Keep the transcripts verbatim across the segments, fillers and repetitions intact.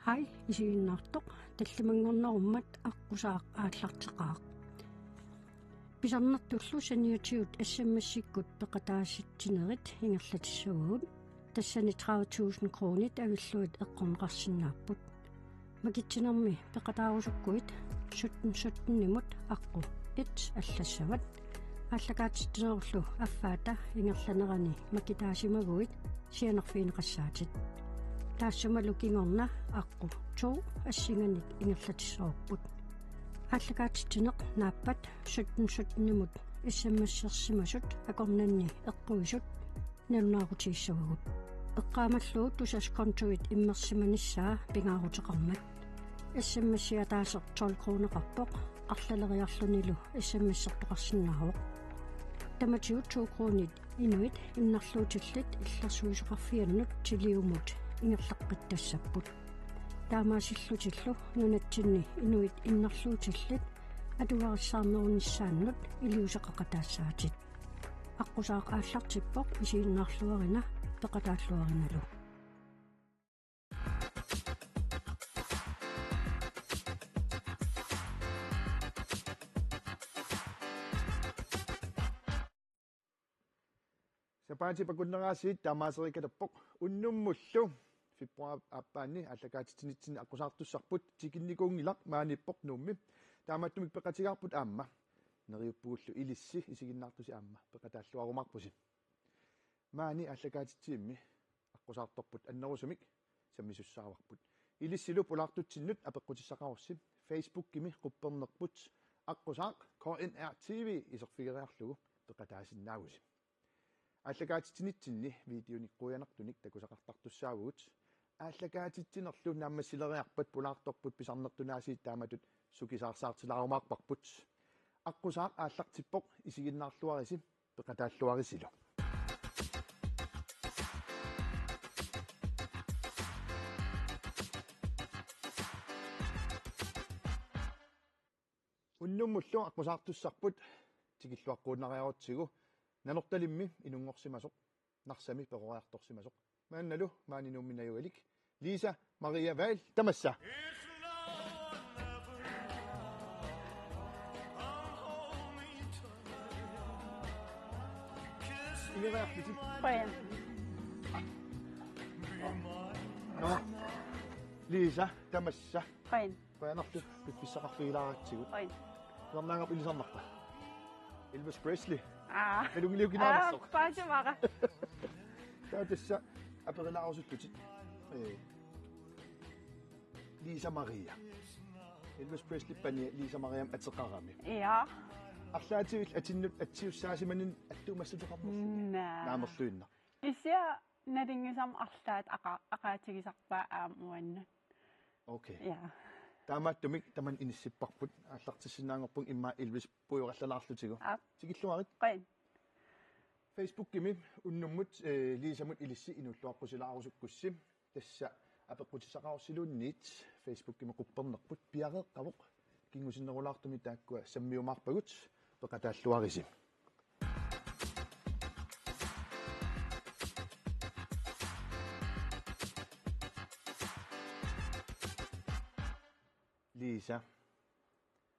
Hej, isiginnaartoq, tallimanngornerummat Aqqusaaq aallarteqaaq. Pisarnertullu saniatigut S M S-ikkut peqataasitsinerit ingerlatissavagut. Tassani tredive tusind kronit avillugit eqqorneqarsinnaapput. Makitsinermi peqataarusukkuit sytten sytten-imut aqqut et allassavat. Aallakaatitsinerullu affaata ingerlanerani makitaasimaguit sianerfigineqassaatit. Taassumalu kingorna aqqut to assinganik ingerlatissavarput. Aallakaatitsineq naappat sytten sytten-imut S M S-ersimasut akornanni eqquisut nalunaarutigissavagut. Eqqaamallugu tusaskontoit immersimanissaa pingaaruteqarmat. S M S-i ataaseq tolv kroneqarpoq, arlaleriarlunilu S M S-ertoqarsinnaavoq. Tamatigut to kronit inuit innarluutillit illersuisoqarfiannut Tiliumut ingerlaqqittassapput. Taamaasillutillu nunatsinni inuit innarluutillit atugarissaarnerunissaannut iliuuseqaqataassaatit. Aqqusaaq aallartippoq, isiginnaarluarina peqataalluarinalu. Sapaatip akunnerani taamaaserikaluppoq unnummullu februar aappaanni aallakaatitsinitsinni aqqusaartussarput, tikinnikuunngilaq, maaniippoq Nuummi. Taamaattumik peqatigaarput aamma. Neriuppugullu ilissi isiginnaartusi aamma peqataalluarumaarpusi. Maani aallakaatitsivimmi aqqusaartorput annerusumik sammisussaavarput. Ilissilu pulaartutsinnut apeqqutissaqarussi Facebookimi quppernerput Aqqusaaq K N R T V iserfigeriarlugu peqataasinnaavusi. Aallakaatitsinitsinni videonik quianartunik takusaqartartussaavugut. Aallakaatitsinerlu naammassileriarpat pulaartorput pisarnertut aasiit taamatut sukisaarsaartilaarumaarparput. Aqqusaaq aallartippoq, isiginnaarluarisi peqataalluarisilu. Unnummullu aqqusaartussarput tikilluaqquunnariarutsigu Nanortalimmi inunngorsimasoq, Narsami peroriartorsimasoq. Maannalu maani Nuummi najugalik Lisa Maria Vahl, tamassa. Ingeriarlutit. Qujan. Nå. Lisa, tamassa. Qujan. Qujanarlu piffissaqarfigilaaratsigut. Qujan. Kusanarnerpaaq ilisarnarpa? Elvis Presley. Aa. Nalunngilarsi? Aa, paasivara. Taava tassa aperilaarusullutit. Ee. Lisa Maria. Elvis Presley pania Lisa Mariamik ateqarami. Ja. Arlaatigut atinnut atsiussaasimanermut attuumassuteqarnerluni. Naa. Naamerluinnaq. Kisianni nalunngisama arlaat aqa-, aqaatigisarpaat aamma uannut. Okay. Ja. Taamaattumik tamanna inissipparput, aallartissinnaanngorpunga immaqa Elvis puigorallalaarlutigu. Aap. Tikilluarit. Qujan. Facebookimi unnummut, eh, Lisamut ilissi inuulluaqqusilaarusukkussi. Tassa apeqqutissaqarussiluunniit Facebookimi quppernerput piareeqqavoq, kingusinnerulaartumik taakkua sammiumaarpagut, peqataalluarisi. Lisa,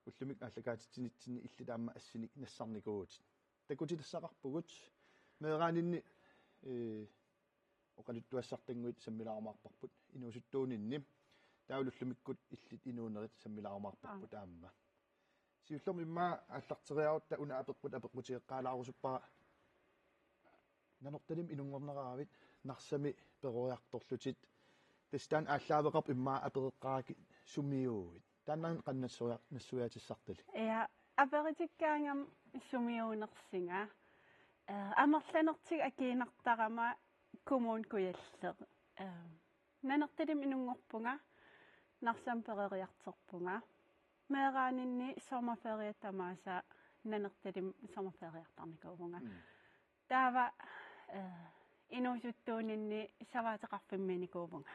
ullumi aallakaatitsinitsinni illit aamma assinik nassarnikuuvutit. Takutitassaqarpugut, meeraaninni, ee, oqaluttuassartannguit sammilaarumaarparput inuusuttuuninni. Taava ullumikkut illit inuunerit sammilaarumaarparput. Aa. Aamma. Siullermik immaqa aallarteriarutta una apeqqut apeqqutigeqqaalaarusuppara. Nanortalimmi inunngorneqaravit, Narsami peroriartorlutit. Tassa taanna aallaaveqarpoq, immaqa apereqqaarakku sumiuuvit. Taanna qanoq nassuia-, nassuiaatissartalik? Ja, aperitikkaangama sumiuunersunga. Eh, amerlanertigut akiinnartarama Kommune Kujalleq. Eh, Nanortalimmi inunngorpunga, Narsami peroriartorpunga. Meeraaninni sommerferie tamaasa Nanortalimmi sommerferiartarnikuuvunga. Mm. Taava, eh, inuusuttuuninni savaateqarfimmiinnikuuvunga.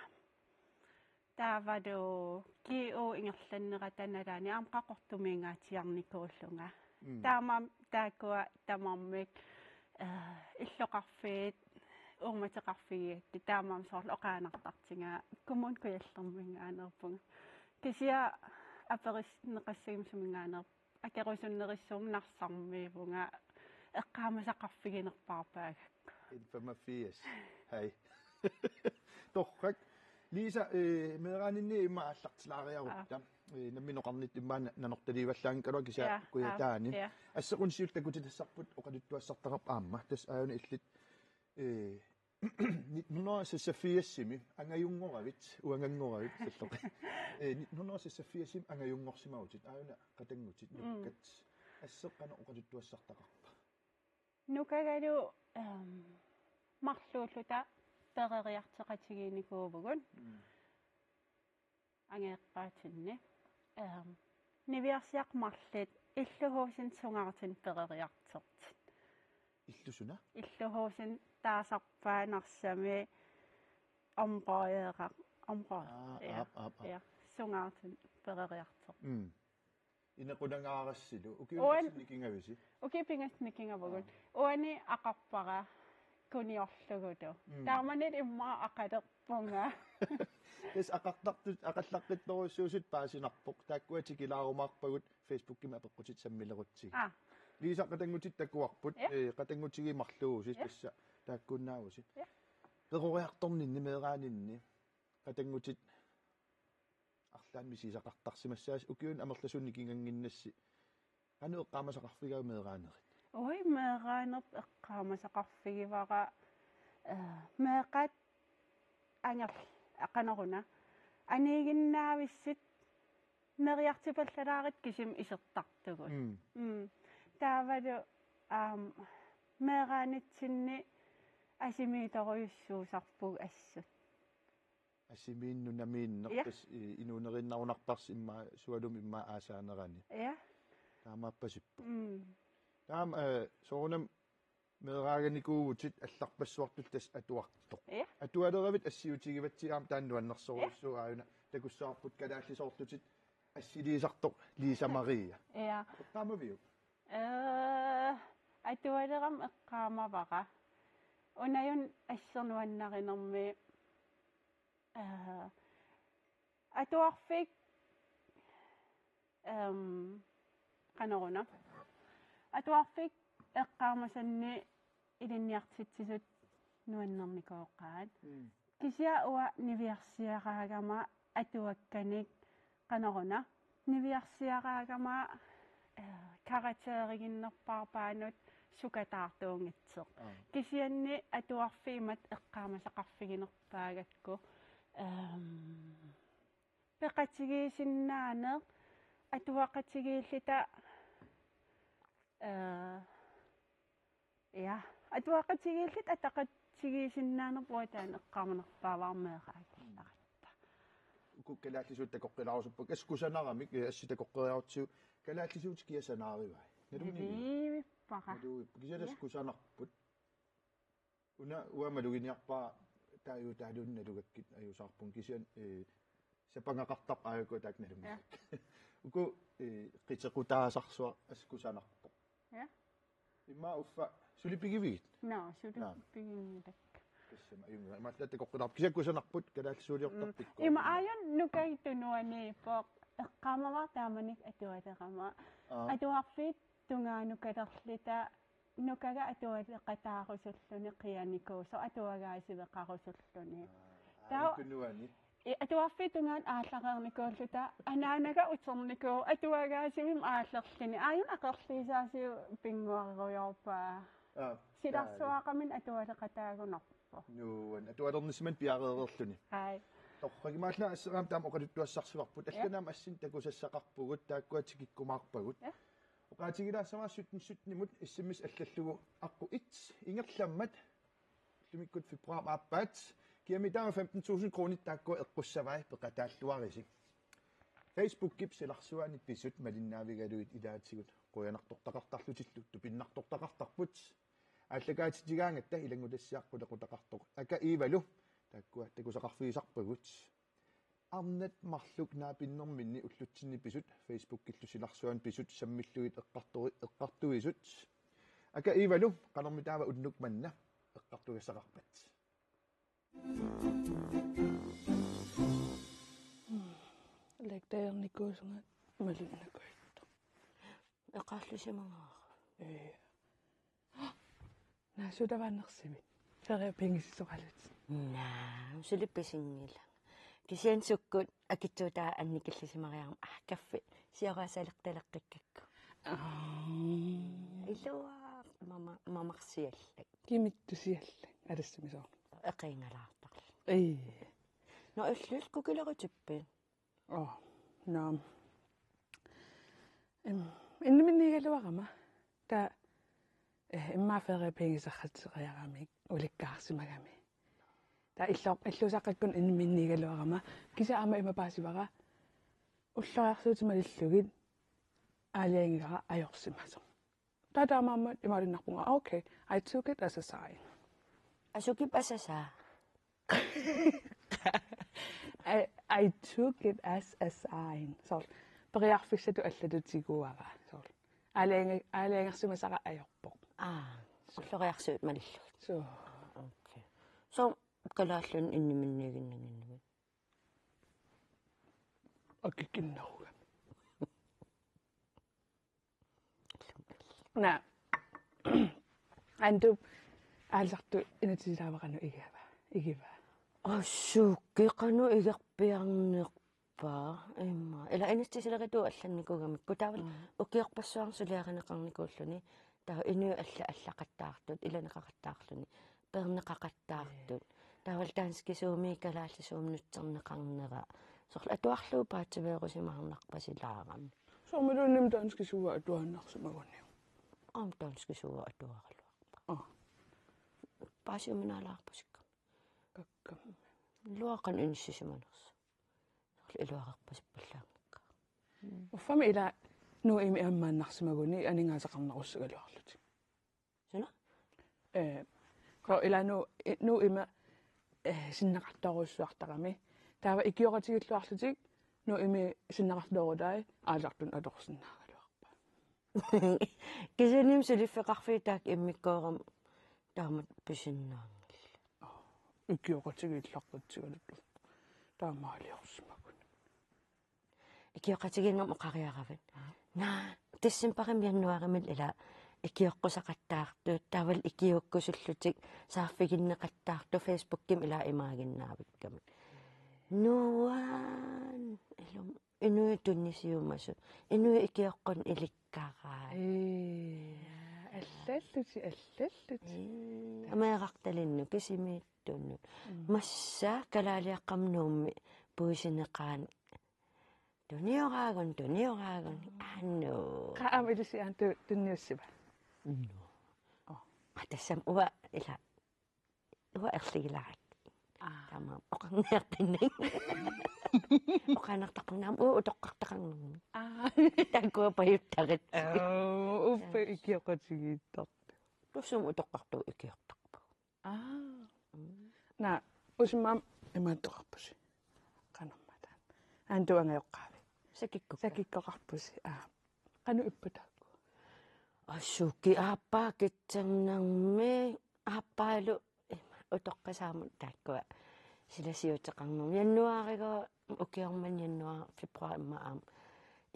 Taavalu G O ingerlannerata nalaani aamma Qaqortumiingaatsiarnikuullunga. Mm. Taamaammat taakkua tamarmik, eh, illoqarfiit uummateqarfigigakkit, taamaammat soorlu oqaannartartigaa Kommune Kujallerminngaanneerpunga. Kisianni aperisneqassagimmat suminngaanneerpoq, akerusunnerissuunga Narsarmiivunga, eqqaamasaqarfiginerpaarpaagakku. N femogfirs. Hej. Torrak. Lisa, eh, meeraaninni immaqa aallartilaariarutta. Aap. Eh, nammineq oqarnittut immaqa na-, nanortaliivallaanngikkaluaq kisianni. Ja, Kujataani. Aap, ja. Asseq unsiullu takutitassarput oqaluttuassartaqarpoq aamma. Tassa aajuna illit, eh, nitten hundrede og seksogfirsimi angajunngooravit, uanganngoravit, salloqi. Eh, nitten hundrede og seksogfirsimi angajunngorsimavutit, aajuna qatanngutit, mm, nukkat. Asseq qanoq oqaluttuassartaqarpa? Nukagalu, ehm, marluulluta peroriartoqatigiinnikuuvugut. Mm. Angajoqqaatinni. Ehm, niviarsiat marluk illuhuusinnut sungaartunik peroriartortut. Illusuna? Illuhuusinnut taasarpaat Narsami områdeeraq, område. Aa, ja, aap, aap, aap. Ja, sungaartunik peroriartortut. Mm. Inequnangaarassilu. Ukiut uan-, pingasut nikingavisi? Ukiut pingasut nikingavugut. Aa. Uani aqarpara kuniorlugulu. Mm. Taamanilu immaqa aqalerpunga. Tassa aqartartut, aqallaqqittorujussuusut paasinarpoq. Taakkua tikilaarumaarpagut Facebookimi apeqqutit sammilerutsigit. Aa. Lisa, qatanngutit takuarput. Ja. Eh, qatanngutigiit marluuvusi, ja, tassa taakkuunnaavusi. Ja. Peroriartorninni, meeraaninni, qatanngutit arlaannik misigisaqartarsimassaasi, ukiuni amerlasuuni nikingannginnassi. Qanoq eqqaamasaqarfigaajuk meeraanerit? Ui, meeraanerput eqqaamasaqarfigivara, eh, meeqqat angerl-, qanoruna, aniiginnavissut neriartipallalaarutit kisimi isertartugut. Mm. Mm. Taavalu, aam, meeraanitsinni asimiitorujussuusarpugut assut. Asimiinneq nunamiinneq. Ja. Tassa i-, inuuneriinnarunarparsi immaqa sualummik immaqa aasaanerani. Ja. Taamaappasippoq. Mm. Taama, eh, soorunami meeraaganikuuvutit allarpassuartullu tassa atuartoq. Ja. Atualeravit assiutigivatsigu aamma taanna nuannersorujussuuvoq, ja, aajuna takussavarput kalaallisoorlutit assiliisartoq Lisa Maria. Ja. Eqqaamaviuk? Eh, atualerama eqqaamavara. Unajuna assut nuannarinermi, eh, atuarfik, ehm, qanoruna. Atuarfik eqqaamasanni ilinniartitsisut nuannernikuugaat. Mm. Kisianni uanga niviarsiaraagama atuakkanik qanoruna. Niviarsiaraagama, eh, karakteriginnerpaarpaanut sukataartuunngitsoq. Aa. Kisianni atuarfimmat eqqaamasaqarfiginerpaagakku, ehm, peqatigiissinnaaneq atuaqatigiilluta, eh, ja, atuaqatigiilluta ataqatigiissinnaanerput taanna eqqaamanerpaavara meeraagallaratta. Uku kalaallisuut takoqqilaarusuppakka, assut kusanaramik, eh, assut takoqqeriarutsigu, kalaallisuut kia sanaarivai? Nalunngiviuk? Naluvippara. Naluvippara. Kisianni, ja, assut kusanarput. Una uanga maluginiarpara taaguutaaluunniit nalugakkit ajuusaarpunga kisianni, eh, sapangaqartarpoq aajuku taakku nalunngisaat. Ja. Uku, eh, qiteqqutaasarsuaq assut kusanarpoq. Ja. Immaqa uffa suli pigivigit? Naa, suli, naa, piginngilakka. Tassami ajunngilaq. Imaallaat takoqqinarpoq. Kisianni kusanarput kalaallisuuliortarput. Mm. Ima aajuna nukagittunuaniippoq. Eqqaamavara taamanikkut atualerama. Aa. Atuarfiit tungaanukalerluta nukaga atualeqataarusulluni qianikuusoq atuagaasiveqarusulluni. Aa, taava aajuku nuanni. I-, atuarfiit tungaanut aallareernikuulluta anaanaga uternikuuvoq atuagaasivimmi aallerluni. Aajuna aqerliisaasiup pinnguarujoorpaa. Aa, silarsuaqarminni atualeqataagunarpoq. Nuann-, atualernissimanni piareereerluni. Ai. Torrak, imaallaat asseraam taama oqaluttuassarsivarput. Ja. Allanut aamma assinnik takusassaqarpugut, taakkua tikikkumaarpagut. Ja. Oqaatigilaassavara sytten sytten-imut S M S allallugu aqqut et ingerlammat ullumikkut februarip aappaat. Kiamitaava femten tusind kronit taakkua eqqussavai, peqataalluarisi. Facebookip silarsuani pisut malinnaavigalugit ilaatigut qujanartortaqartarlutillu tupinnartortaqartarput. Aallakaatitsigaangatta ilanngutassiaq qulequtaqartoq Aka Iivalu taakkua takusaqarfigisarpagut. Arnat marluk naapinnerminni ullutsinni pisut, Facebookillu silarsuani pisut sammillugit eqqartori-, eqqartuisut. Aka Iivalu, qanormitaava unnuk manna eqqartugassaqarpat? Lægdagernikuusunga malunnakujuttoq. Eqaallusimagaara. Ee. Naa, suut avaannersivit? Ferie pigisoqalutit. Naa, suli pisinngilanga. Kisianni sukkut akitsuutaa annikillisimariarama, ah, kaffi sioraasalertaleqqikkakku. Aa. Iluaq mama-, mamarsiallak. Kimittusiallak, alassimisoorn. Eqiingalaartarluni. Ee. Nå, illit kukilerutippiuk? Aa, naamik. Em, inniminniigaluarama. Taava, eh, immaqa ferie pigisaqatseriaramik ulikkaarsimagami. Taava illu-, illuusaqakkun inniminniigaluarama. Kisianni aamma ima paasivara. Ulloriarsuutit malillugit aalajangigaara ajorsimasoq. Taava taamaammat imaaliinnarpunga, "Okay, I took it as a sign." Asukip asasaa. I, I took it as a sign. Soorlu, periarfissatut allatut tiguara. Soorlu, aalajangi-, aalajangersimasara ajorpoq. Aa, ulloriarsuutit malillugit. Suu. Okay. Soorlu kalaalluni inniminniiginnannginnamik? Akikinnerugami. Naa. Antup aalisartut inatsisilaavara qanoq igivaa. Igivaa. Asukki qanoq igerpiarnerpa immaqa. Ila inatsisileritut allannikuugamikku. Taavalu Mm. ukiorpassuarni suliarineqarnikuulluni. Taava inuit alla-, allaqattaartut, ilaneqaqattaarluni. Peerneqaqattaartut. Taavalu danskisuumik kalaallisuumik nutserneqarnera. Soorlu atuarlugu paatsiveerusimaarnarpasilaarami. Soormiluunniit danskisuua atuaannarsimaguniuk? Aamma danskisuua atuaraluarpara. Aa. Paasiuminaalaarpusikkami. Kakkam. Iluaqan inissisimanersoq. Soorlu iluareerpasippallaanngikkaat. Uffami ila Nuummi ammaannarsimaguni aningaasaqarnerussagaluarlutik. Suna? Eh, ko ila Nu-, eh, Nuummi, eh, sinneqartoorujussuartarami. Taava ikioqatigiilluarlutik Nuummi sinneqartoorutai aalisartunut atorsinnaagaluarpaat. Kisianni suliffeqarfiit taakku immikkoorama taamatut pisinnaanngillat. Ikioqatigiillaqqatsigaluta taamaaliorsimaguni. Ikioqatigiinnermut oqariaravit. Aa. Naa, decembarimi januaarimili ila ikioqqusaqattaartut, taavalu ikiuukkusullutik saaffiginneqattaartut Facebookimi ila imaaginnaavikkami. Nuan, ilum, inuit tunisiumasut, inuit ikioqqunnik ilikkaraat. Ee, allallutik, allallutik. Ee, ameerartalinnut, kisimiittunut. Mm. Massa kalaaliaqqamut Nuummi puisineqaani. Tunioraagun, tunioraagun. Annu. Qaa aamma ilissi aamma tu-, tunniussiva? Annu. Oh. Aa, tassami uanga ila. Uanga erligilaarlunga. Aa. Taamaammat oqarniartinnik. Oqaannartarpunga aamma uanga utoqqartaqarnermik. Aa. Taakkua pajuttarit. Aa, uppa ikioqatigiittartut. Tussumi utoqqartugut ikiortarpugut. Aa. Mm. Naa, usimma aamma imaattoqarpusi. Qanormataan. Antu angajoqqaavi. Sakikkukkut. Sakikkoqarpusi. Aa. Qanoq ippa taakku? Asukki aappaa kitsannarmi aappaalu ima utoqqasaamut taakkua silasiuteqarnermi. Januaarigooq ukioq manna januaar februar immaqa aamma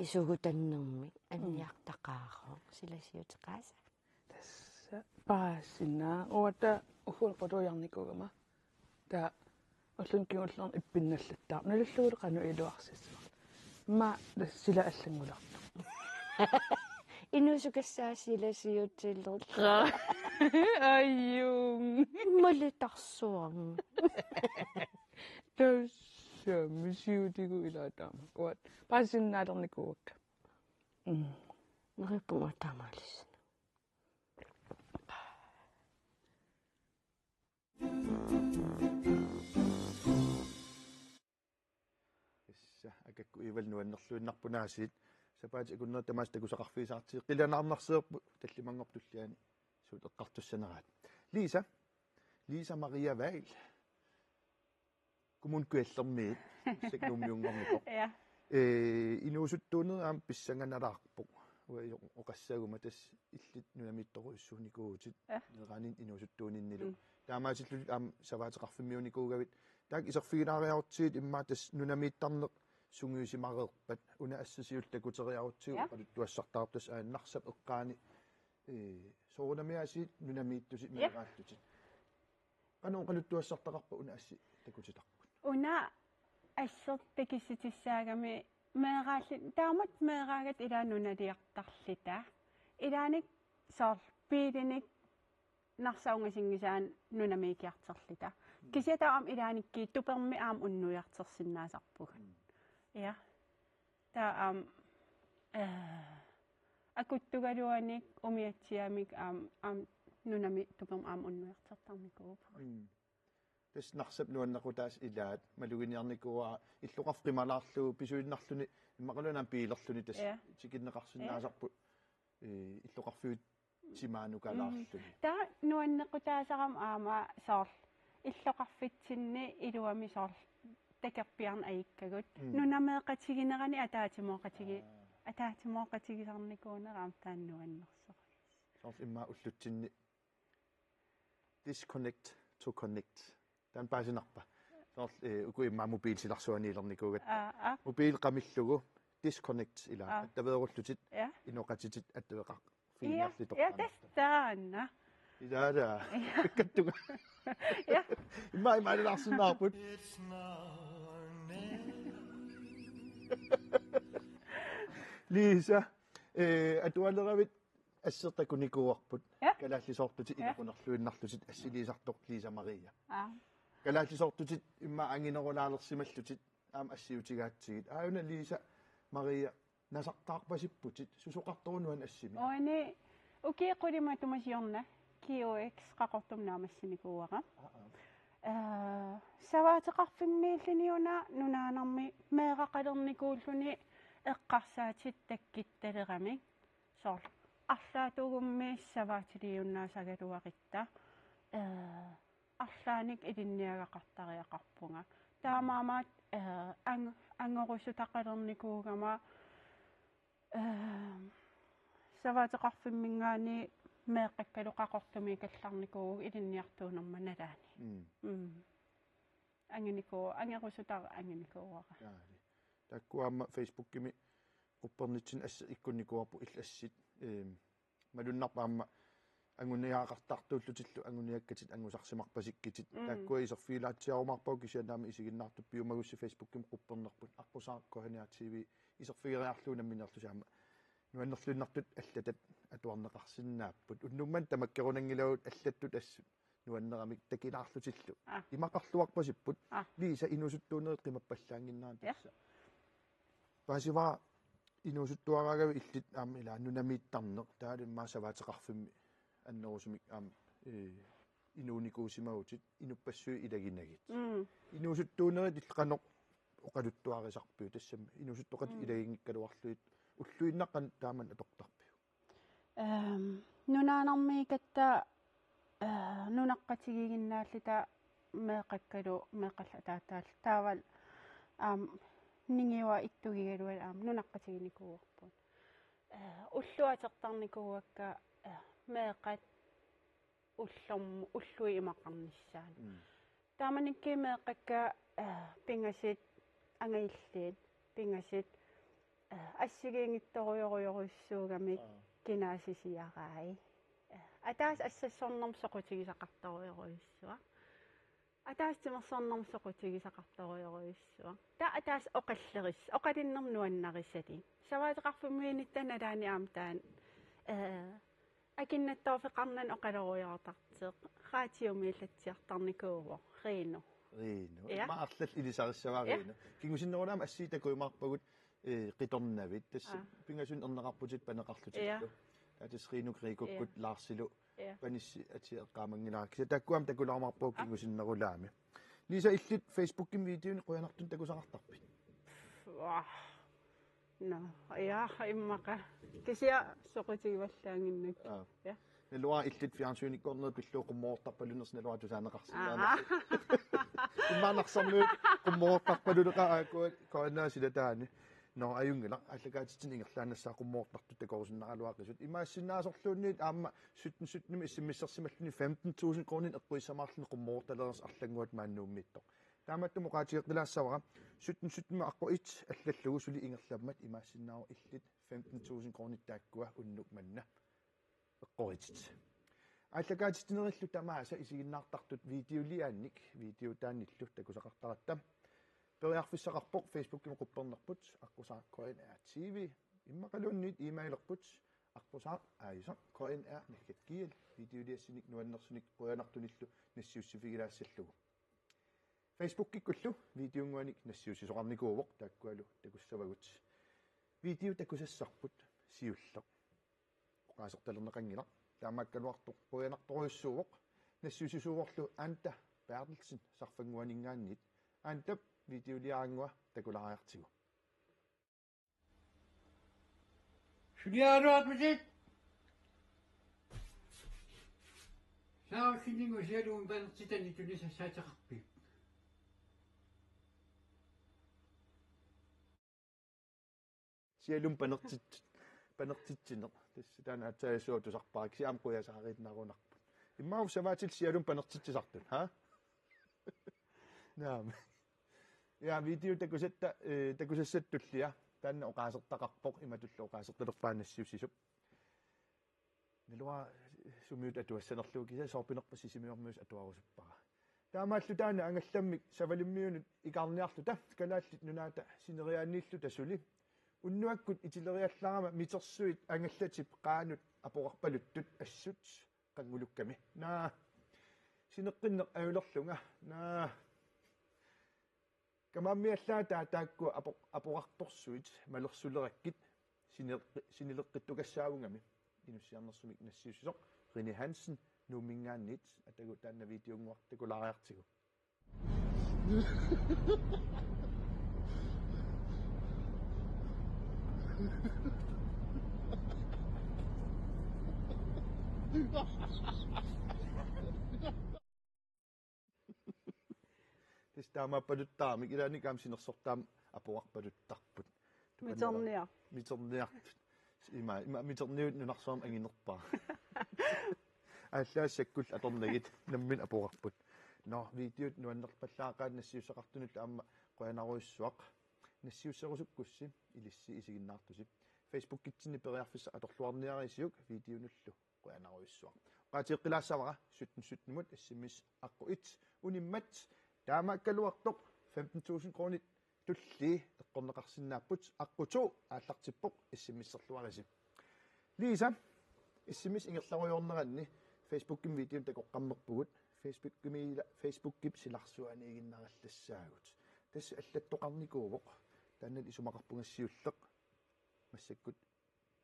isugutannermi anniartaqaarooq silasiuteqaasa. Tassa paasinnaa uanga uku qutujarnikuugama. Taava ulluni kingullerni ippinnallattaa. Nalullugu qanoq iluarsissavara. Immaqa tassa sila allanngulertoq. Inuusukassaaq silasiutilerlugu. Ajung. Malitarsuarmi. Tassami siutigut ilaa taama. Uanga paasinnaalernikuuakka. Mm. Neriuppunga taamaalissana. Tassa, Akakku Iivalu nuannerluinnarpoq aasiit. Sapaatip akunneri tamaasa takusaqarfigisaartigit. Qilanaarnarsiorput tallimanngorpoq tulliani suut eqqartussaneraat. Lisa. Lisa Maria Vahl. Kommune Kujallermiit, Saknuummiunngornikoq. Ja. Ee, inuusuttuunerit aamma pissanganalaarpoq. uagut oqassaguma tassa illit nunamiittorujussuunikuuvutit. Ja. Meeraaninni inuusuttuuninnilu. Mm. Taamaasillutit aamma savaateqarfimmiuunikuugavit. Taakku iserfigilaariarutsigit immaqa tassa nunamiittarneq sungiusimareerpat. Una assisiul takuteriarutsigu. Ja. Oqaluttuassartaarput tassa aana Narsap eqqaani. Ee, soorunami aasiit nunamiittutit. Ja. Meeraallutit. Qanoq oqaluttuassartaqarpa una assi takutitarput? Una assi takissutissaagami meeraalli-, taamatut meeraagatta ilaa nunaliartarluta. Ilaanik soorlu biilinik Narsap ungasinngisaani nunamiikiartorluta. Mm. Kisianni taava aamma ilaannikkut tupermi aamma unnuiartorsinnaasarpugut. Mm. Ja. Taava aamma, eh, akuttugaluanik umiatsiaamik aamma, aamma nunami tupermi aamma unnuiartortarnikuuvugut. Mm. Tassa Narsap nuannequtaasut ilaat maluginiarnikuuara illoqarfik qimalaarlugu pisuinnarluni immaqaluunniit biilerluni tassa. Ja. Tikinneqarsinnaasarput, eh, illoqarfiup timaanukalaarluni. Mm. Taava nuannequtaasarami aamma soorlu illoqarfitsinni iluamik soorlu takorpiarneq ajukkagut. Mm. Nunameeqatiginerani ataatsimooqatigi-, Aa. ataatsimooqatigisarnikuunera aamma taanna nuannersoq. Soorlu immaqa ullutsinni disconnect to connect. Taanna paasinarpa? Soorlu, eh, uku immaqa mobiilsilarsuaniilernikuugatta. Aa, aa. Mobiili qamillugu disconnect ilaa. Aa. Attaveerullutit, ja, inoqatitit attaveqarfigiinnarlutit. Ja, ja, toqqaannarlutit. Tassa taanna. Ilaala. Ja. Pikkattunga. Ja. Immaqa imaalilaarsinnaarput. Liisa, eh, atualeravit asseq takunikuuarput. Ja. Kalaallisoortutit, ja, inequnerluinnarlutit assiliisartoq Liisa Maria. Aa. Kalaallisoortutit immaqa anginerulaalersimallutit aamma assiutigaatsigit. Aajuna Liisa Maria nasartaarpasipputit, susoqartoq una assimi? Uani ukiut qulit matuma siorna G O X Qaqortumi naammassinikuuara. Aa, aa. Eh, savaateqarfimmiilluni una nunaanermi meeraqalernikuulluni eqqarsaatit takkuttalerammik. Soorlu arlaatigut savaatileriunnaasagaluarutta, eh, arlaannik ilinniagaqartariaqarpunga. Taamaammat, eh, ang-, angorusutaqalernikuugama, eh, savaateqarfimminngaanniit meeqqakkalu Qaqortumiikkallarnikuuvugut ilinniartuunerma nalaani. Mm. Mm. Anginikuuara, angorusutaq anginikuuara. Jaali. Taakku aamma Facebookimi quppernitsinni asseq ikkunnikuuarput illit assit. Ehm, malunnarpoq aamma anguniagaqartartuullutillu anguniakkatit angusarsimarpasikkutit. Mm. Taakkua iserfigilaatsiarumaarpagut kisianni aamma isiginnaartut piumagussi Facebookimi quppernerput. Aqqusaaq K N R T V iserfigeriarlugu nammineerlusi aamma nuannerluinnartut allatat atuarneqarsinnaapput. Unnuk manna tamakkerunanngilagut allattut assut nuanneramik takilaarlutillu. Aa. Imaqarluarpasipput. Aa. Liisa, inuusuttuunerit qimappallaannginnerat, ja, tassa. Paasivara inuusuttuaraagavit illit aamma ilaa nunamiittarneq, taavalu immaqa savaateqarfimmi annerusumik aamma, eh, inuunikuusimagutit inuppassuit ilaginagit. Mm. Inuusuttuunerit illit qanoq oqaluttuarisarpiuk tassami inuusuttoqatit, mm, ilaginngikkaluarlugit ulluinnarni taamani atortarpiuk? Ehm, nunaanermiikkatta, eh, nunaqqatigiiginnaalluta meeqqakkalu meeqqallu ataataallu taavalu aamma ningiua ittugigalualu aamma nunaqqatiginikuuarput. Eh, ulloq atortarnikuuakka, eh, meeqqat ullorm-, ulluit imaqarnissaat. Mm. Taamanikkut meeqqakka, eh, pingasut angajulliit, pingasut, eh, assigiinngitsorujorujussuugamik, aa, kinaassusiaraat. Eh, ataaseq assassornermut soqutigisaqartorujorujussuaq. Ataaseq timersornermut soqutigisaqartorujorujussuaq. Taava ataaseq oqalleris-, oqalunnermut nuannarisalik. Savaateqarfimmiunitta nalaani aamma taanna, eh, Akinnattoorfeqarnani oqalorujoortartoq. Radiomiillatsiartarnikuuvoq, Rino. Rino. Ja. Immaqa arlallit ilisarissavara, ja, Rino. Kingusinnerulaamik assiit takujumaarpagut, eh, qitornavit. Tassa, aa, pingasunik erneqarputit paneqarlutillu. Ja. Taava tassa Rino Gregukkut, ja, Larsilu. Ja. Panissi atia eqqaamanngilara. Kisianni taakkua aamma takulaarumaarpagut, aa, kingusinnerulaamik. Liisa, illit Facebookimi videonik qujanartumik takusaqartarpit? Uah. Nå, ja, immaqa. Kisianni soqutigivallaannginnakku. Aa. Ja. Naluara illit fjernsynikkoornerit pillugu qummoortarpalunnersi naluara tusaaneqarsinnaanersi. Aha. Immaqa Narsarmiut qummoortarpaluleqa aaku koannaasilat taani. Nå, ajunngilaq, aallakaatitsineq ingerlaannassaaq qummoortartut takorusunnaraluaqisut. Imaassinnaasorluunniit aamma sytten sytten-imi S M S-ersimalluni femten tusind koruuninik eqqissamaarluni qummoortalereersoq arlannguaq maani Nuummiittoq. Taamaattumik oqaatigeqqilaassavara sytten sytten-imi aqqut et allallugu suli ingerlammat imaassinnaavoq illit femten tusind koruunit taakkua unnuk manna eqqoritit. Aallakaatitsinerillu tamaasa isiginnaartartut videoliaannik videotaanillu takusaqartaratta. Periarfissaqarpoq Facebookimi quppernerput aqqusaaq K N R T V, immaqaluunniit e-mailerput aqqusaaq aajusaq K N R nallet G L videoliassanik nuannersunik qujanartunillu nassiussifigilaassallugu. Facebookikkullu videonnguanik nassiussisoqarnikuuvoq taakkualu takussavagut. Video takusassarput siulleq. Oqaasertalerneqanngilaq. Taamaakkaluartoq qujanartorujussuuvoq. Nassiussisuuvorlu Anda Berthelsen Sarfannguaninngaanniit. Andap videoliaranngua takulaariartigu. Suliaraluarputit. Saarussinninnguit sialummik panertitani tunissassaateqarpit? Sialummik panertit-, panertitsineq. Tassa taanna aatsaat suut tusarpara, kisianni aamma qujasaariinnarunarput. Immaqa savaatit sialummik panertitsisartut, ha? Naamik. Ja, video takusatta, eh, takusassat tullia. Taanna oqaasertaqarpoq, imatullu oqaasertalerpaa nassiussisup. Naluara sumiut atuassanerlugu, kisianni soorpinerpa Sisimiormiusoq atuarusuppara. Taamaallu taanna angallammik Savalimmiunut ikaarniarluta, Kalaallit Nunaata sineriaanniilluta suli. Unnuakkut itileriallarama mitersuit angallatip qaanut apoqarpaluttut assut qanngulukkami. Naa. Sineqqinneq ajulerlunga. Naa. Kamaammiallaataa taakkua apo-, apoqartorsuit malersulerakkit sine-, sinileqqittukassaavungami. Inussiarnersumik nassiussisoq Rene Hansen Nuumminngaanniit, atagu taanna videonnguaq takulaariartigu. Tassa taamaappaluttaarami, ilaanni aamma sinersortaat apoqarpaluttarput. Miterniar-. Miterniartut. Ima, ima miterniut nunarsuarmi anginerpaaq. Aallaassakkut atornagit nammineq apoqarput. Nå, videot nuannerpallaaqaat nassiussaqartunullu aamma qujanarujussuaq. Nassiusserusukkussi ilissi isiginnaartusi. Facebookitsinni periarfissaq atorluarniarisiuk videonullu. Qujanarujussuaq. Oqaatigeqqilaassavara sytten sytten-imut S M S aqqut et unimmat, taamaakkaluartoq femten tusind koruunit tullii eqqorneqarsinnaapput, aqqut to aallartippoq, S M S-erluarisi. Lisa, S M S ingerlarujoorneranni Facebookimi videonik takoqqammerpugut, Facebookimi ila-, Facebookip silarsuaniiginnarallassaagut. Tassa allattoqarnikuuvoq, taanna isumaqarpunga siulleq. Massakkut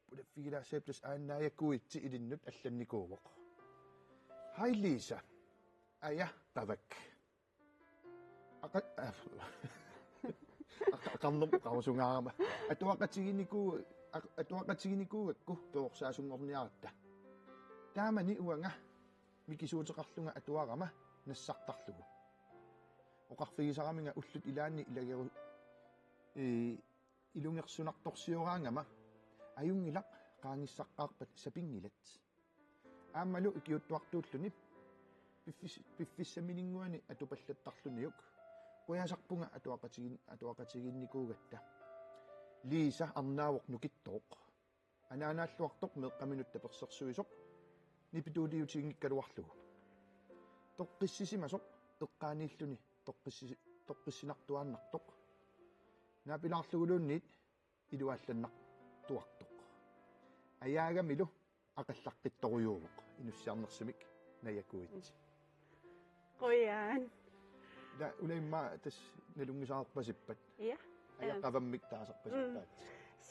pulaffigilaassaapput, tassa aana Naja Kuitse ilinnut allannikuuvoq. Hej Lisa. Aja Tavak. Aqa-, aa, aqa-, aqarnermut oqarusungaarama. Atuaqatiginikuu-, aq-, atuaqatiginikuugakku perorsaasunngorniaratta. Taamani uanga mikisuuteqarlunga atuarama nassartarlugu. Oqarfigisaraminga ullut ilaanni ilageru-, ee, ilungersunartorsioraangama, ajunngilaq qaangissaqqaarpat sapinngilat. Aammalu ikiuuttuartuulluni piffis-, piffissamininnguani atupallattarluniuk. Qujasarpunga atuaqatigin-, atuaqatigiinnikuugatta. Lisa arnaavoq nukittooq. Anaanaalluartoq meeqqaminut tapersersuisoq nipituuliutiginngikkaluarlugu. Toqqissisimasoq eqqaaniilluni toqqissi-, toqqissinartuaannartoq. Naapilaarluguluunniit iluaallannartuartoq. Ajaagamilu aqallaqqittorujuuvoq inussiarnersumik Naja Kuitse. Qujan. Ila, ulaimma tassa nalunngisaarpasippat. Ja. Aja. Ehm. Qavammik taasarpasippat. Mm.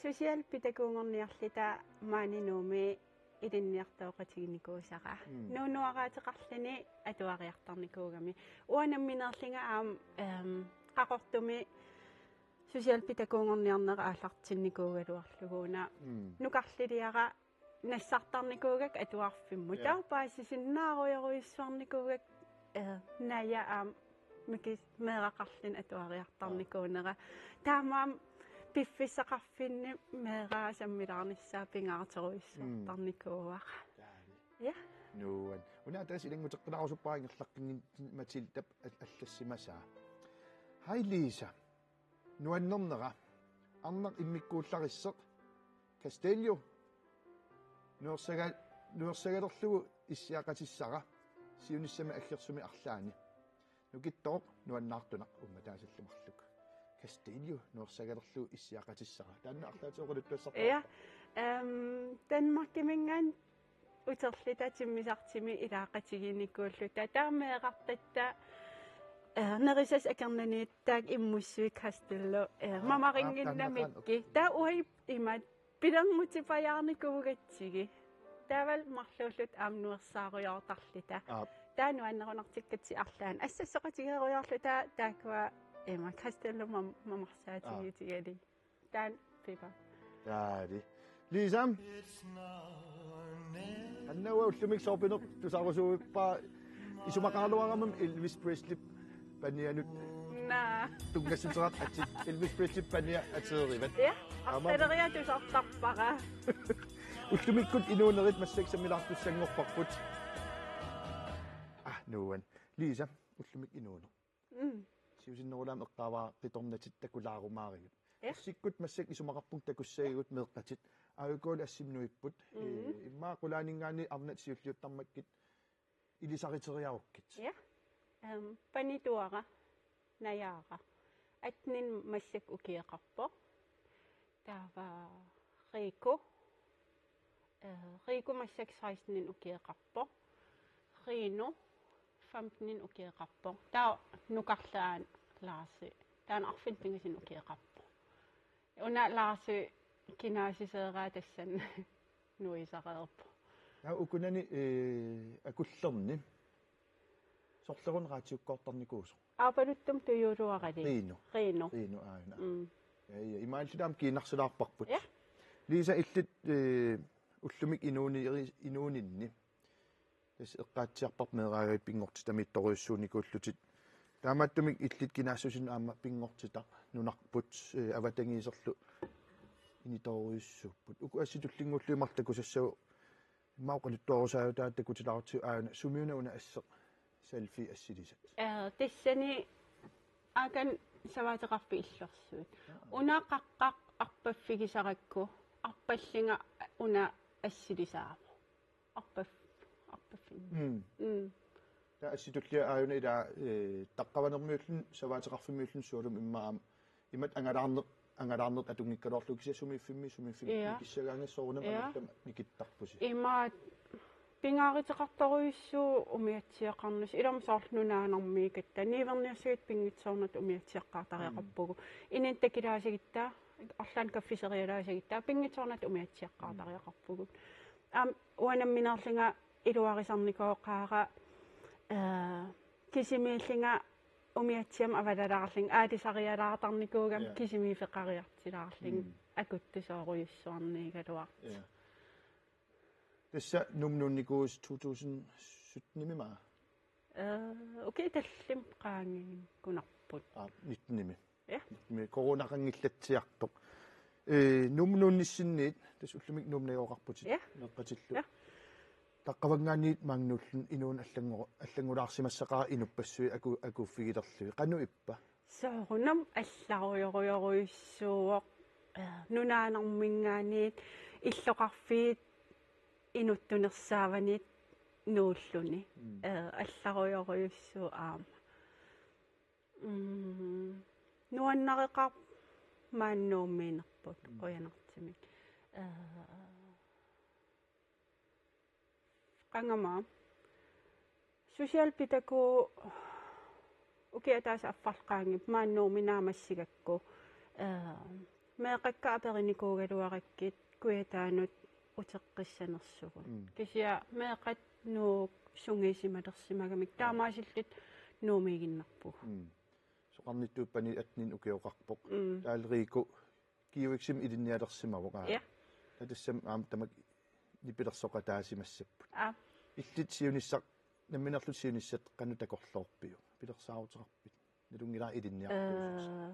Socialpædagogorniarluta maani Nuummi ilinniartooqatiginikuusara. Mm. Nuunuaraateqarluni atuariartarnikuugami. Uanga nammineerlunga aamma, ehm, Qaqortumi socialpædagogorniarnera aallartinnikuugaluarlugu una. Mm. Nukarliliara nassartarnikuugakku atuarfimmut. Ja. Taava paasisinnaarujorujussuarnikuugakku, eh, Naja aamma mikis-, meeraqarluni atuariartarnikuunera. Ja. Taamaammat Piffissaqarfinni meeraasammilaarnissaa pingaartorujussuartarnikuuara. Taali. Ja. Nuan. Una ataaseq ilannguteqqilaarusuppara ingerlaqqinngitsumik Matildap al-, allassimasaa. Hej Lisa. Nuannernera. Arnaq immikkuullarisseq. Castello. Nuersaga-, nuersagalerlugu issiaqatissara. Siunissami aggersumi arlaanni. Nukittooq nuannaartunaq ummataasallu marluk. Castello nuersagalerlugu issiaqatissara. Taanna arlaatigut oqaluttuassarpara. Ja. Ehm, Danmarkiminngaanniit uterluta timmisartumi ilaaqatigiinnikuulluta. Taava meerartatta, eh, nerisassat akornanniit taakku immussuit Castello, eh, Aa, mamarinnginnamikku. Aa, taanna taanna. Taava uagut imaat pilermutipajaarnikuugatsigit. Taavalu marluulluta aamma nuersaarujoortarluta. Aap. Taava nuannerunartikkatsigit arlaanni. Assasseqatigeerujoorluta taakkua ima Castello mam-, mamarsaatigiutigalugit. Aap. Taanna piva. Taali. Lisa. Anna uanga ullumikkut soorpineq tusarusuuppara isumaqaraluaramik Elvis Presley panianut. Naa. Tunngassuteqartut atit Elvis Presley pania ateerivat. Ja, aamma artaleriarlugu tusartarpara. Ullumikkut inuunerit massakkut sammilaartussanngorparput. Ah, nuan. Lisa, ullumikkut inuuneq. Mm. Siusinnerulaamik eqqaavara qitornatit takulaarumaarigut. Ja. Sikkut massakkut isumaqarpunga takussagigut meeqqatit. Aajuku assimi nuipput. Mm. Eh, immaqa qulaaninngaanniit arnat siulliuttarmakkit ilisariteriarukkit. Ja. Ehm, panituara, najaara. Atten massakkut ukioqarpoq. Taava Riku. Eh, Riku massakkut seksten ukioqarpoq. Rino femten ukioqarpoq. Taava nukarleq aana Laasi. Taanna arfineq-pingasunik ukioqarpoq. Una Laasi kinaassuseeraa tassani nuisareerpoq. Taava ukunani, eh, akullerni. Sorleq una raatiukkoortarnikuusoq. Aappaluttumik tujuuluarali. Riino. Riino. Riino aana. Mm. Ja, ja. Imaalilluta aamma kiinnarsulaarparput. Ja. Lisa, illit, eh, ullumikkut inuuni-, inuuninni. Tassa eqqaatsiarparput meeraagavit pinngortitamiittorujussuunikuullutit. Taamaattumik illit kinaassusinnut aamma pinngortitaq nunarput, eh, avatangiiserlu initoorujussuupput. Uku assut tullinnguullugu marluk takusassavut immaqa oqaluttuarusaajutaat takutilaarutsigu aana sumiuna una asseq selfie assilisat. Eh, tassani akan savaateqarfik illorsuit. Aa. Una qaqqaq arpaffigisarakku, arpallunga una assilisaavoq. Arpaf-, arpaffin. Mm. Mm. Taava assut tullia aajuna ila, eh, taqqavanermiulluni, savaateqarfimmiulluni sualummik immaqa aamma imatut angalaarneq, angalaarneq atunngikkaluarlugu kisianni sumiiffimmi, sumiiffimmi. Ja. Nikissagaangassi soorunami. Ja. Annertuumik nikittarpusi. Imaat pingaaruteqartorujussuuvoq umiatsiaqarnissaq. Ilami soorlu nunaannarmiikkatta. Niuerniassagatta pinngitsoornata umiatsiaqqaartariaqarpugut. Mm. Inunnut takulaassagitta, arlaannut kaffiserialaassagitta, pinngitsoornata umiatsiaqqaartariaqarpugut. Aamma uanga nammineerlunga iluarisarnikooqaara, eh, kisimiillunga umiatsiamik avalalaarlunga, aalisarialaartarnikuugama. Ja. Kisimiiffeqariartulaarlunga. Mm. Akuttusoorujussuarniugaluartoq. Ja. Tassa Nuummut nuunnikuusi to tusind syttenimi maa? Eh, okay, tallimat qaangiunarput. Aa, nittenimi. Ja. Nittenimi. Coronaqanngillatsiartoq. Eh, Nuummut nuunnissinniit, tassa ullumikkut Nuummut najugaqarputit. Ja. Meeqqatillu. Ja. Taqqavanngaanniit maannakkut inuuneq allanngor-, allanngulaarsimassaqaaq inuppassuit aku-, akuuffigilerlugit. Qanoq ippa? Soorunami allarujorujorujussuuvoq, eh, nunaannarminngaanniit illoqarfiit inuttunersaavaniit nuulluni. Mm. Eh, allarujorujussuuvoq aamma. Mm, nuannareqaaq maani Nuummiinerput. Mm. Qujanartumik. Eh, Qangami. Socialpædagogi ukiup ataatsip affarlu qaangiupput maani Nuummi naammassigakku. Eh, meeqqakka aperinikuugaluarakkit Kujataanut uteqqissanersugut. Mm. Kisianni meeqqat Nuuk sungiusimalersimagamik. Ja. Taamaasilluta Nuummiiginnarpugut. Mm. Soqarnittut paniat attenit ukioqarpoq. Mm. Taavalu Riku G U X-imi ilinnialersimavoq, aa. Ja. Taava tassami aamma tamakku nipilersoqataasimassapput. Aa. Illit siunissaq, nammineerlutit siunissat qanoq takorloorpiuk? Pilersaaruteqarpit? Nalunngilara ilinniartuusutit. Eh,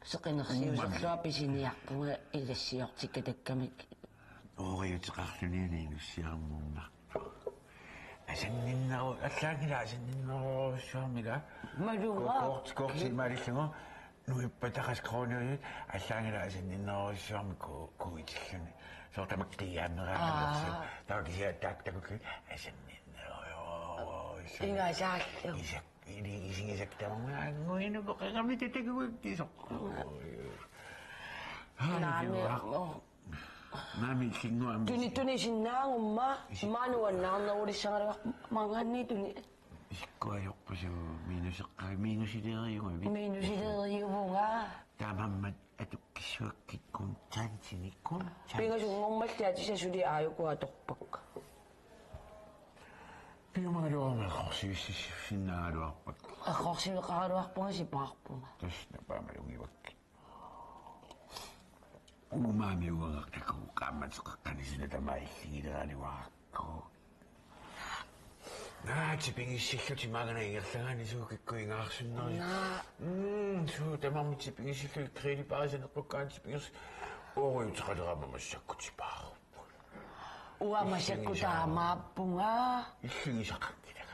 Seqinersiuserlunga pisiniarpunga ilassiortikka takkami. Ooriuteqarluniani inussiarmunnarpoq. Asanninneru-, allaanngilaq asanninnerujussuarmik. Malunga. Ko-, kort-, korti maalillugu nuippataqas krooniunit allaanngilaq asanninnerujussuarmik ku-, kuitilluni. Soorlu tamakkiiaanneraanersi. Aa. Taava kisianni taakku takullugit asanninnerujussuarmik. Ingasaallu. Isak-, ili-, isigisakka tamarmik anguinuku qeqamita takuakkisoq. Naami, Haa, oo. Naami illinnguammi. Tuni, tuni sinnaagumma, isi- maani nuannaarnerulissagaluarpoq maanngaanniit tuni. Isikkuajorpasuu minuseqqa-, minusileeriugavit. Minusileeriuvunga. Taamaammat atukkissuakkit kontantinik, kontant. Pingasunngormalli atisat suli aajuku atorpakka. Piumagaluaruma eqqorsivissinnaagaluarpakka. Eqqorsiveqaraluarpunga sipaarpunga. Tassa napaamalungivakkit. Uumami uanga takuuk qaammateqaqqani suna tamaat illigileraluarakku. Naa, tipigissillutit maanga ingerlagaanni suut kikkut ingaarsinneri. Naa. Mm, suut tamarmik tipigissillutit, grillipaarit saneqqukkaanni tipigissi-, ooriuteqaleraangamik massakkut tipaarpugut. Uanga massakkut illigisaq- taamaappunga. Illigisaqanngilaq.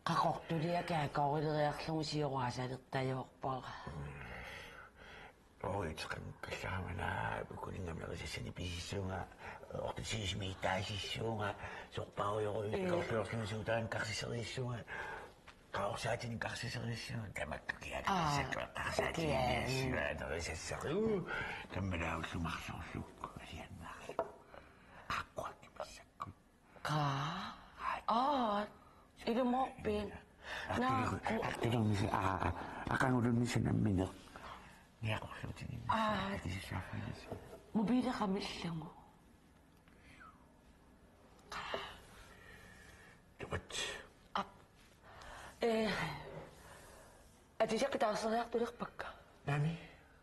Qaqortuliaq kaakorileriarlugu sioraasalertajoorpara. Ooriuteqanngikkallarama naa, ukuninnga merisassanik pisissuunga, ortutigisumik taasissuunga, sorpaarujorujuit, ee, takorluorlunga suutaannik karsiseriissuunga, qaorsaatinik karsiseriissuunga, tamakku kiaat. Aa, tassakka qarsaatiginiassivaa, kiaat. Nerisassaru, kammalaat ullut marluullugu, aliannaarlugu. Aaqqua massakkut. Qaa. Aa. Ilumoorpiit. Naakku. Artulernisi, aa, aa, aqagulunnisut nammineq. Niaqorluutinik. Aa. Akisissaaffigineq. Mobileqamillugu. Tuat. Ap. Ee. Atisakka taarseriartulerpakka. Naami.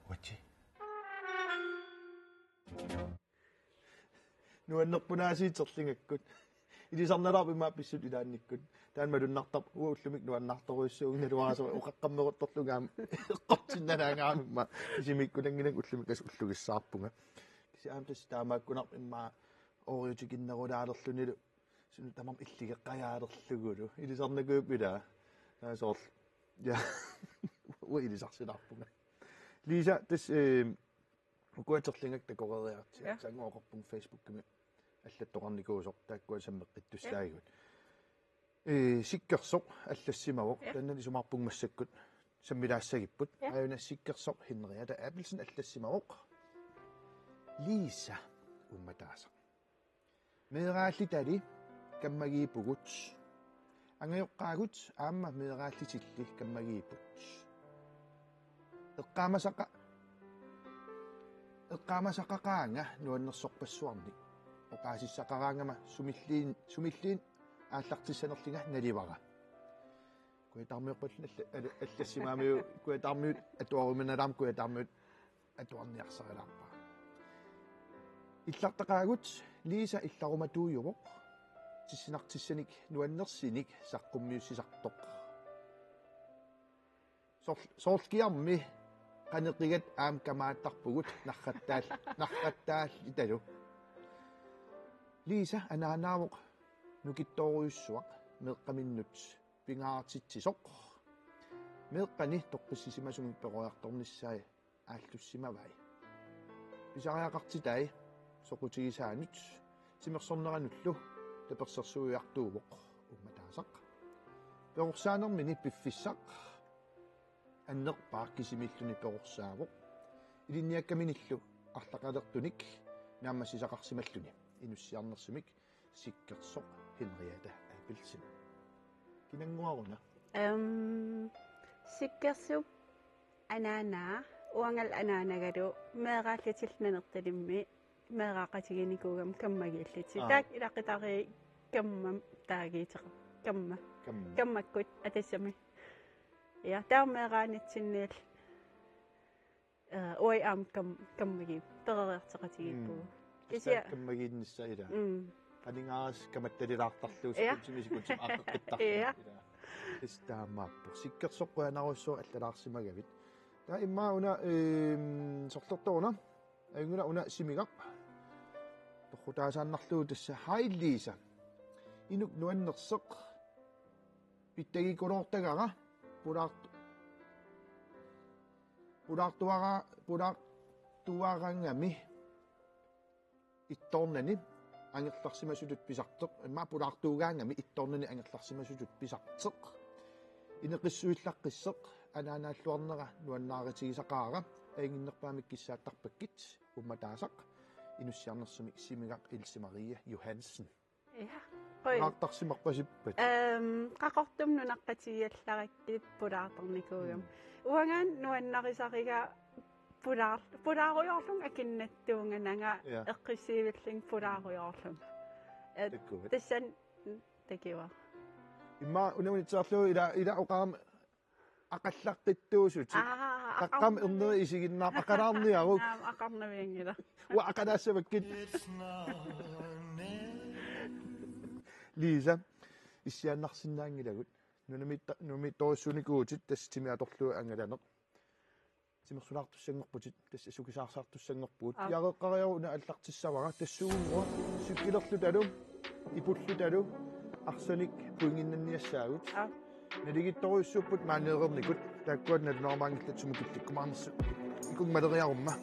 Uatsi. Nuannerpunaasiit terlingakkut. Ilisarnalaarpoq immaqa pissutsit ilaannikkut. Taanna malunnartarpoq, uanga ullumikkut nuannaartorujussuuvunga naluaraasera oqaqqammeruttorlunga aamma eqqorsinnalaangaaramik immaqa isimiikkunannginnakku ullumikkut ullugissaarpunga. Kisianni aamma tassa taamaakkunarpoq immaqa ooriutikinnerulaalerlunilu suna tamarmi illigeqqajaalerlugulu. Ilisarnakuuppit ilaa? Naa soorlu. Ja. Uanga ilisarsilaarpunga. Lisa, tassa, øh, ukua terlingakka takoreeriartigu. Ja. Sanngoqarpunga Facebookimi allattoqarnikuusoq, taakkua sammeqqittussaagigut. Ja. Ee, Sikkersoq allassimavoq, ja, taanna isumaqarpunga massakkut sammilaassagipput. Ja. Aajuna Sikkersoq Henriette Abelsen allassimavoq. Lisa uummataasaq. Meeraallitali kammagiippugut. Angajoqqaagut aamma meeraallitilli kammagiipput. Eqqaamasaqa-, eqqaamasaqaqaanga nuannersorpassuarnik. Oqaasissaqaraangama sumilliin-, sumilliin aallartissanerlunga nalivara. Kujataarmiorpallu alla-, alla-, allassimagamikku Kujataarmiut atuaruminalaarmata Kujataarmiut atuarniarsarilaarpara. Illartaqaagut, Lisa illarumatuujuvoq. Tissinartissanik nuannersunik saqqummiussisartoq. Soorl-, soorlu kiarmi qaneqigat aamma kamaattarpugut narrattaal-, narrattaallutalu. Lisa anaanaavoq nukittoorujussuaq meeqqaminnut pingaartitsisoq. Meeqqani toqqissisimasumik peroriartornissaat aallussimavai. Pisariaqartitai soqutigisaanut timersorneranullu tapersersuiartuuvoq uummataasaq. Perorsaanermini piffissaq annerpaaq kisimiilluni perorsaavoq. Ilinniakkaminillu arlaqalertunik naammassisaqarsimalluni inussiarnersumik Sikkersoq Henriette Abelsen. Kinannguaruna? Ehm, Sikkersup anaanaa, uangalu anaanagalu, meeraallutillu Nanortalimmi meeraaqatiginikuugama kammagiillutik. Aa. Taakku ilaqutariit kamma taagiiteqa-, kamma. Kamma. Kammakkut atassami. Ja, taava meeraanitsinniillu. Eh, uagut aamma kam-, kammagiippugut, peroriartoqatigiippugut. Mm. Kisianni tassa kammagiinnissaq ilaa. Mm. Qaningaasat kamattalilaartarlugu. Ja. Sekundimik sekundimut aaqqeqqittarlugu. Ja. Ilaa. Tassa taamaappoq. Sikkersoq qujanarujussuaq allalaarsimagavit. Taava immaqa una, ehm, sorlertoruna. Ajunngilaq, una Simigaq. Torrutaasaannarlugu tassa: Hej Lisa. Inuk nuannersoq. Pitsagikkuluortagara. Pulaart-, pulaartuara-, pulaartuaragami ittoornani angerlarsimasutut pisartoq, immaqa pulaartuugaangami ittoornani angerlarsimasutut pisartoq. Ineqissuillaqqissoq, anaanaalluarnera nuannaarutigisaqaara, ajunnginnerpaamik kissaattarpakkit, uummataasaq, inussiarnersumik Simigaq Else Marie Johansen. Ja. Qoi. Pulaartarsimarpasipput. Ehm, Qaqortumi nunaqqatigiallarakkit pulaartarnikuugami. Mm. Uangaana nuannarisariga pulaar-, pulaarujoorlunga akinnattuungananga. Ja. Eqqissiivillunga pulaarujoorlunga. Eh, takkuat. Tassani takuara. Immaqa una unitsisarlugu ila, ila oqarama aqallaqqittuusutit. Aa, taqqam aqarnavi-, erneri isiginnaarput, aqalaarniaruk. Aam, aqarnavianngilaq. Uanga aqalaassavakkit. Lisa, issiaannarsinnaanngilagut. Nunamiitta-, nunamiittorujussuunikuuvutit, tassa timi atorlugu angalaneq. Timersulaartussanngorputit, tassa sukisaarsaartussanngorpugut. Aap. Piareeqqariaruk una aallartissavara, tassuugunnguaq cykelerlutalu, ipullutalu, arsanik pointinnanniassaagut. Aap. Naligiittorujussuupput maaniireernikut, taakkua nalunarumaanngillat sumut killikkumaarnersut. Ikunngilaq maleriarumma.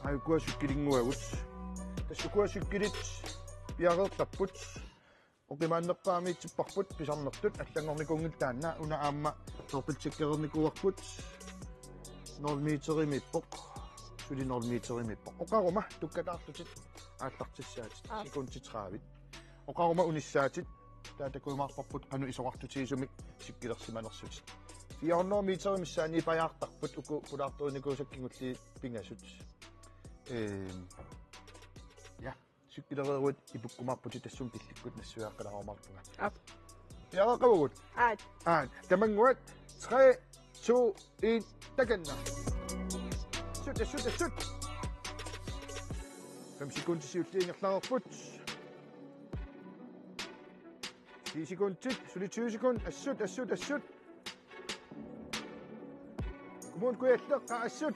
Aa, ukua cykelinnguagut. Tassa ukua cykelit piareertarput. Oqimaannerpaamiitsipparput pisarnertut, allanngornikuunngilaq taanna, una aamma dobbelttjekkereernikuuarput. Nul meterimiippoq. Suli nul meterimiippoq. Oqaruma tukkataarlutit aallartissaatit. Aap. Sekundit tredive. Oqaruma unissaatit. Taava takujumaarparput qanoq isorartutigisumik cykelersimanersutit. Fire hundrede meter missaani pajaartarput uku pulaartorinikuusakka kingulliit pingasut. Ehm, ja. Cykelereeruit ipukkumaarputit, tassunga killikkut nassuiaaqqilaarumaarpunga. Aap. Piareeqqavugut? Aat. Aat. Tamannguat. Tre, to, en. Takanna. Assut, assut, assut. Fem sekundit siulliit ingerlareerput. Ti sekundit, suli tyve sekund. Assut, assut, assut. Kommune Kujalleq, qaa, assut.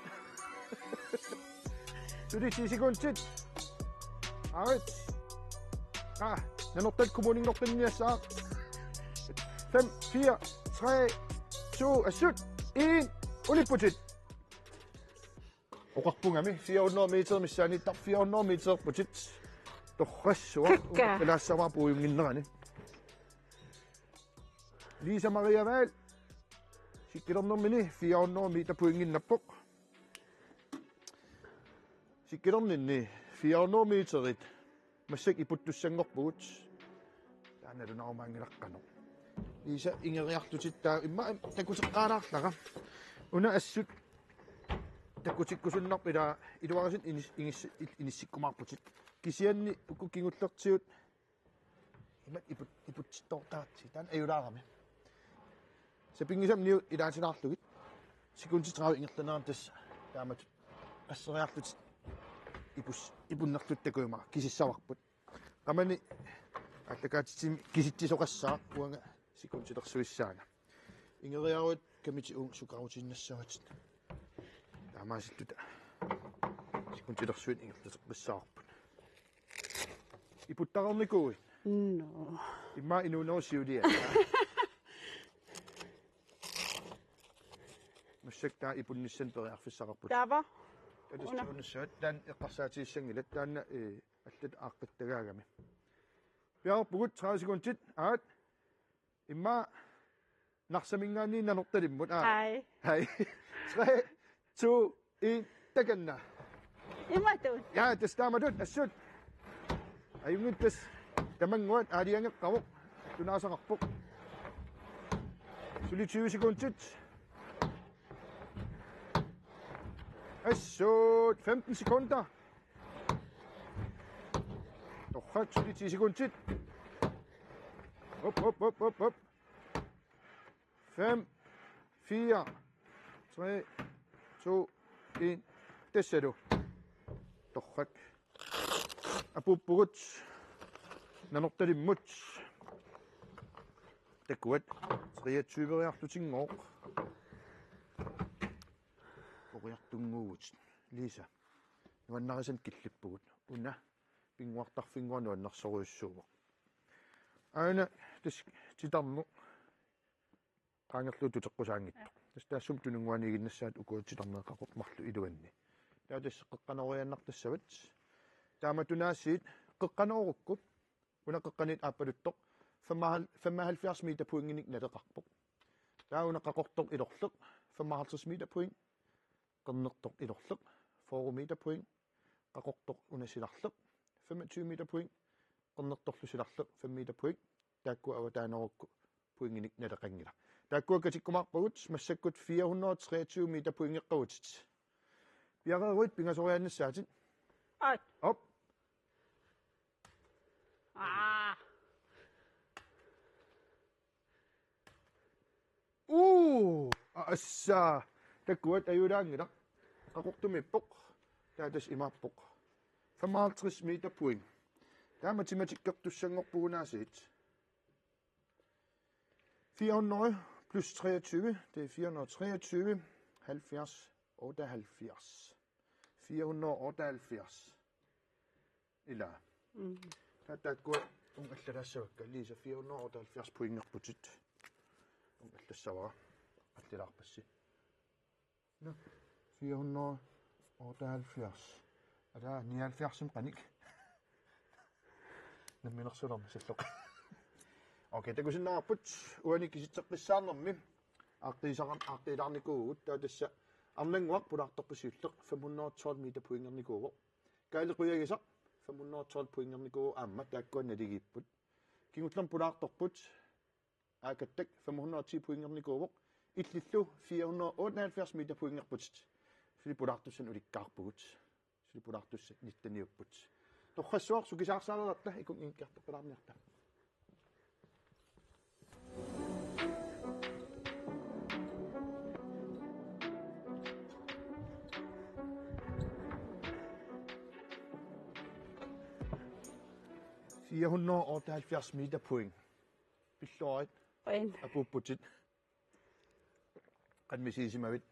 Suli ti sekundit. Arit. Qaa, Nanortalik kommuninngortinniassaaq. Fem, fire, tre, to, assut, en. Ulipputit. Oqarpungami fire hundrede meter missaaniittarput, fire hundrede metererputit. Torrassuaq. Kakka. Uqattalaassamaa puigunnginnerani. Lisa Maria Vahl. Cykelernermini fire hundrede meter puigunnginnappoq. Cykelerninni fire hundrede meterit massakkut iputtussanngorpugut. Taanna nalunarumaanngilaq qanoq. Lisa, ingeriarlutit taava immaqa takuteqqaalaarlara. Una assut takutikkusunnarpoq, ila iluarisinnut inis-, inis-, inissikkumaarputit. Kisianni uku kingullertigut imatut iput-, iputsittoortaratsigit, taanna ajulaarami. Sapinngisamik niut ilaatilaarlugit. Sekundit tredive ingerlanerani tassa taamatut qasseriarlutit ipus-, ipunnerlutit takujumaarput, kisissavarput. Qamani aallakaatitsimik kisitsisoqassaaq uanga sekundilersuissaanga. Ingeriaruit kamitit uunga sukaarutiinnassavatit. Taamaasilluta sekundilersuit ingerlateqqissavarput. Iputtareernikuuit? Nå. Immaqa inuunerup siulia. Massakkut taava ipunnissanik periarfissaqarputit. Taava? Una. Tatussuunissaat taanna eqqarsaatigissanngilaq, taanna, eh, allatut aaqqittagaagami. Piareerpugut, tredive sekundit. Aat. Immaqa Narsaminngaanniit Nanortalimmut. Aa. Hej. Hej. Tre, to, en, takanna. Imatut. Ja, tassa taamatut, assut. Ajunngitsoq tassa. Tamannguaq aalajangeqqavoq. Tunaasaqarpoq. Suli tyve sekundit. Assut, femten sekunder. Torrak, suli ti sekundit. Op, op, op, op, op. Fem, fire, tre, to, en. Tassalu. Torrak. Apuuppugut Nanortalimmut. Takuat treogtyveriarlutinngooq. Oriartunnguugut. Lisa. Nuannarisannik killippugut. Una pinnguartarfinnguaq nuannersorujussuuvoq. Aana tassa titarneq qaangerluup tuteqqusaanngitsoq. Tassa taassuma tununnguaniiginnassaat ukua titarneq qaqortoq marluk iluanni. Taava tassa qeqqanoriaannartassavat. Taamatunaasiit qeqqanoorukku una qeqqaniit aappaluttoq femoghalvfjerds meterpointinik naleqarpoq. Taava una qaqortoq ilorleq femoghalvtreds meterpoint, qernertoq ilorleq fyrre meterpoint, qaqortoq una silarleq femogtyve meterpoint, qernertorlu silarleq fem meterpoint, taakkua avataanarukku pointinik naleqanngilaq. Taakkua katikkumaarpagut massakkut fire hundrede og treogtyve meterpointeqqavutit. Piareeruit pingasoriaannassaatit. Aat. Op. Aa. Uu, assa. Takuat ajulaanngilaq. Qaqortumiippoq. Taava tassa imaappoq. Femoghalvtreds meterpoint. Taava matematikkertussanngorpugut aasiit. Fire hundrede plus treogtyve, det er fire hundrede og treogtyve, halvfjerds, otteoghalvfjerds. Fire hundrede og otteoghalvfjerds. Ila. Mm. Taava taakkua uunga allalaassavakka, Lisa, fire hundrede og otteoghalvfjerds pointerputit. Uunga allassavara. Allilaarpassi. Nå, fire hundrede og otteoghalvfjerds. Ata nioghalvfjerds qanik. Namminersulermi salloq. Okay, takusinnaavarput uani kisitseqqissaarnermi aaqqiisaqar-, aaqqiilaarnikuuvugut, taava tassa arnannguaq pulaartorpassi siulleq fem hundrede og tolv meterpointernikuuvoq. Kaali Qujagisaq fem hundrede og tolv pointernikuuvoq aamma, taakkua naligiipput. Kingullermik pulaartorput Aakattak fem hundrede og ti pointernikuuvoq. Illillu fire hundrede og otteoghalvfjerds meterpointerputit. Suli pulaartussanik ulikkaarpugut. Suli pulaartussat nitteniupput. Torrassuaq sukisaarsaareratta, ikunngikkiartoqqilaarniarta. Fire hundrede og otteoghalvfjerds meterpoint. Pilluarit. Qujan. Apuupputit. Qanoq misigisimavit?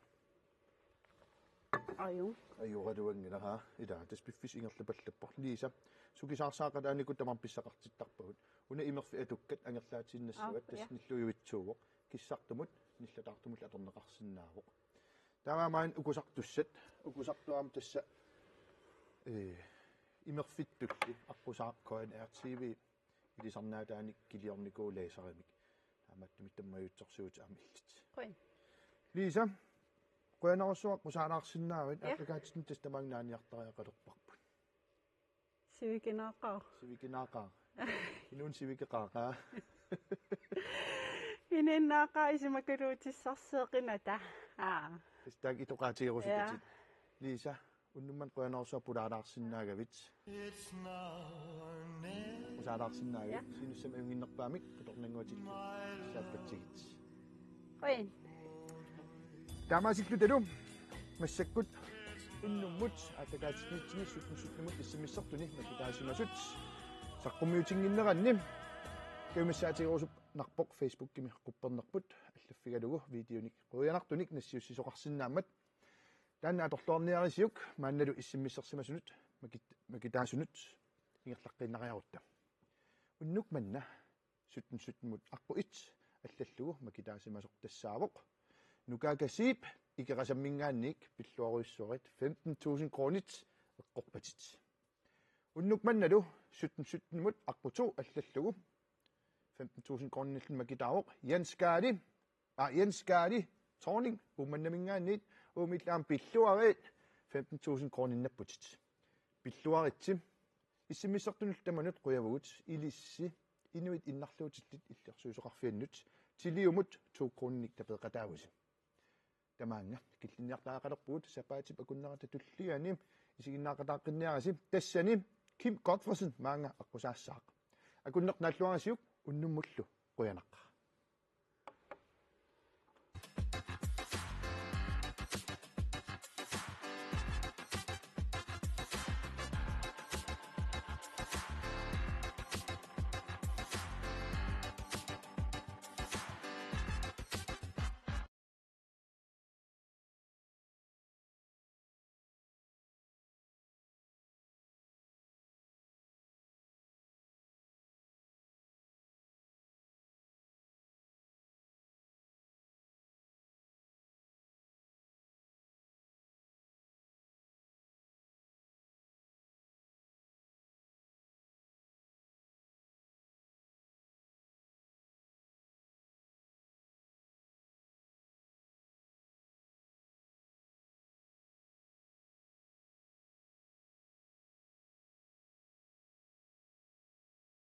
Aju. Ajoraluanngilaq, haa. Ila, tassa piffissaq ingerlapallappoq. Lisa, sukisaarsaaqataanikkut tamarmik pissaqartittarpagut. Una imerfik atukkat angerlaatiinnassavat, aap, tassa ja, nilluujuvitsuuvoq. Kissartumut nillataartumullu atorneqarsinnaavoq. Taava aamma ukusartussat, ukusartuaam tassa, ee, imerfittulli aqqusaaq K N R T V ilisarnaataanik kiliornikuuvoq laserimik. Taamaattumik tammajutsorsuut aamma illit. Qujan. Lisa, qujanarsuaq qusalaarsinnaavit, ja, aallakaatitsinni tassa tamaanga naaniartariaqalerparput. Sivikinaaqaaq. Sivikinaaqaaq. Inuuneq sivikikaaq, aa. Ininnaaqaaq isumakuluutissarsiuinnata. Aa. Tassa taakku itoqaatigerusutit. Ja. Lisa, unnuk manna qujanarsuaq pulaalaarsinnaagavit. Qusalaarsinnaagavit. Ja. Siunissami ajunnginnerpaamik, atornannguatillu saappatsigit. Qujan. Taamaasilluta massakkut unnummut aallakaatitsinitsinnut sytten sytten-imut issimmissertuni makitaasimasut saqqummiutinnginneranni kajumissaatigerusupparput Facebookimi quppernerput allaffigalugu videonik quianartunik nassiussisoqarsinnaammat. Taanna atorluarniarisiuk maannalu issimmissersimasunut makit-, makitaasunut ingerlaqqiinnariarutta. Unnuk manna sytten sytten-imut aqqut et allallugu makitaasimasoq tassaavoq Nukaaka Zeeb Ikerasamminngaanniit, pilluarujussuarit femten tusind kronit eqqorpatit. Unnuk mannalu sytten sytten-imut aqqut to allallugu femten tusind kronillu makitaavoq Jens Kaali, aa, Jens Kaali Thorning Uummannaminngaanniit, Uumillu aamma pilluarit femten tusind kroninngorputit. Pilluaritsi. Issimmissertunullu tamanut qujavugut, ilissi inuit innarluutillit illersuisoqarfiannut Tiliumut to kroninik tapeeqataavusi. Tamaanga killinniartariaqalerpugut sapaatip akunnerata tulliani isiginnaaqataaqqinniarisi, tassani Kim Godtfredsen maanga aqqusaassaaq. Akunneq naalluarisiuk, unnummullu qujanaq.